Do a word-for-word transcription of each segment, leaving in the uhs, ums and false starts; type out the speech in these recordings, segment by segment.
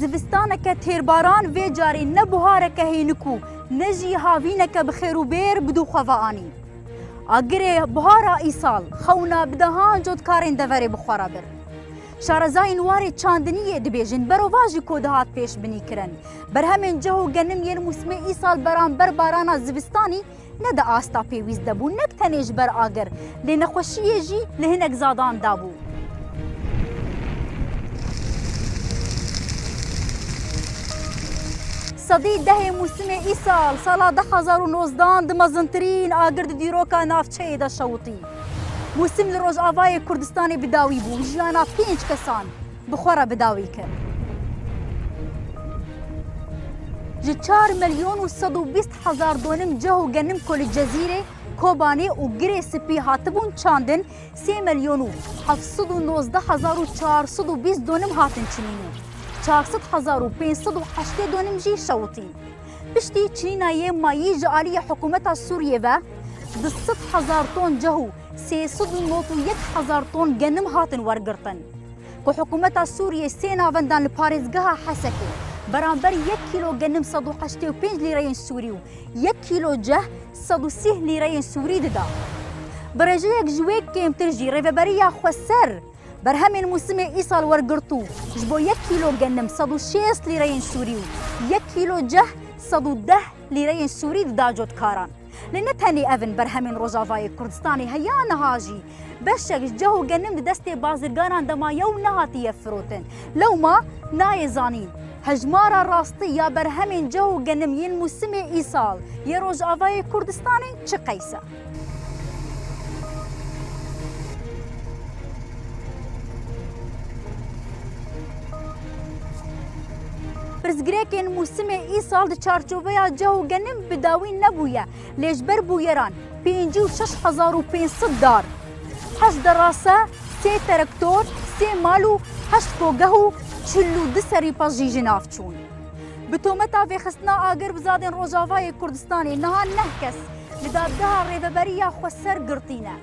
Zivistaneke têrbaran vê carê ne buhareke hênik û ne jî havîneke bi xêr û bêr bi dû xwe ve anî. Agirê buhara îsal xewna bi dehan cotkarên deverê bi xwe re bir. Şarezayên warê çandiniyê dibêjin berovajî ku dihat pêşbinî kirin. Berhemên ceh û genim yên mûsimê îsal beramber barana zivistanî ne di asta pêwîst de bû, nek tenê ji ber agir, lê nexweşiyê jî li hinek zadan dabû. Sedî dehê mûsimê îsal, sala du hezar û nozdehan di mezintirîn agir di dîroka navçeyê de şewitî. Mûsim li Rojavayê Kurdistanê bi dawî bû, jiyana pênc kesan bi xwe re bi dawî kir. Ji çar milyon û sed û bîst hezar donim ceh û genim ku li Cezîrê, Kobanê û Girê Spî hatibûn çandin, sê milyon û heft sed û nozdeh hezar û çar sed û bîst donim hatin çinîn û çar sed hezar û pênc sed û heştê donim jî şewitîn. Piştî çinîna yê mayî ji aliyê hikûmeta Sûriyê ve du sed hezar ton ceh û sê sed û nod û yek hezar ton genim hatin wergirtin. Ku hikûmeta Sûriyê sê navendan li parêzgeha Hesekê beramber yek kîlo genim sed û heştê û pênc lîreyên Sûrî û yek kîlo ceh sed û sî lîreyên Sûrî dida. Bi rêjeyek ji wê kêmtir jî Rêveberiya Xweser berhemên mûsimê îsal wergirt û ji bo yek kîlo genim sed û şêst lîreyên Sûrî û yek kîlo ceh sed û deh lîreyên Sûrî dida cotkaran. Lê ne tenê ev in berhemên Rojavayê Kurdistanê, heya niha jî beşek ji ceh û genim di destê bazirganan de maye û nehatiye firotin. Lewma nayê zanîn hejmara rastî ya berhemên ceh û genim yên mûsimê îsal yê Rojavayê Kurdistanê çi qeys e. Pirsgirêkên mûsimê îsal di çarçoveya ceh û genim bi dawî nebûye, lê ji ber bûyeran pêncî û şeş hezar û pênc sed dar, heşt derase, sê terektor, sê mal û heşt kogeh û çil û du serî pez jî ji nav çûn. Bi tometa vêxistina agir bi zadên Rojavayê Kurdistanê niha neh kes li dadgeha Rêveberiya Xweser girtî ne.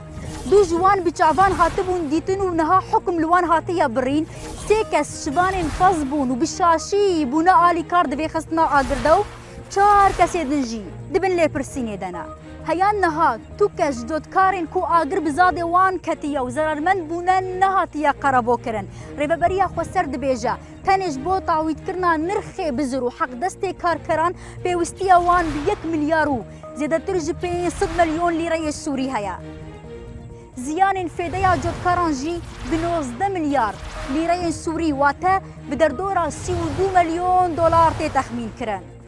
Du ji wan bi çavan hatibûn dîtin û niha hukm li wan hatiye birîn. Sê kes şivanên pez bûn û bi şaşî bûne alîkar di vêxistina agir de û çar kesê din jî di bin lêpirsînê de ne. Heya niha tu kes ji cotkarên ku agir bi zadê wan ketiye û zerarmend bûne nehatiye qerevokirin. Rêveberiya Xweser dibêje, tenê ji bo tawîdkirina nirxê bizir û heqdestê karkeran pêwistiya wan bi yek milyar û zêdetir ji pênc sed milyon lîreyê Sûrî heye. Ziyanên fêdeya cotkaran jî bi nozdeh milyar lîreyên Sûrî, wate bi derdora sî û du milyon dolar tê texmînkirin.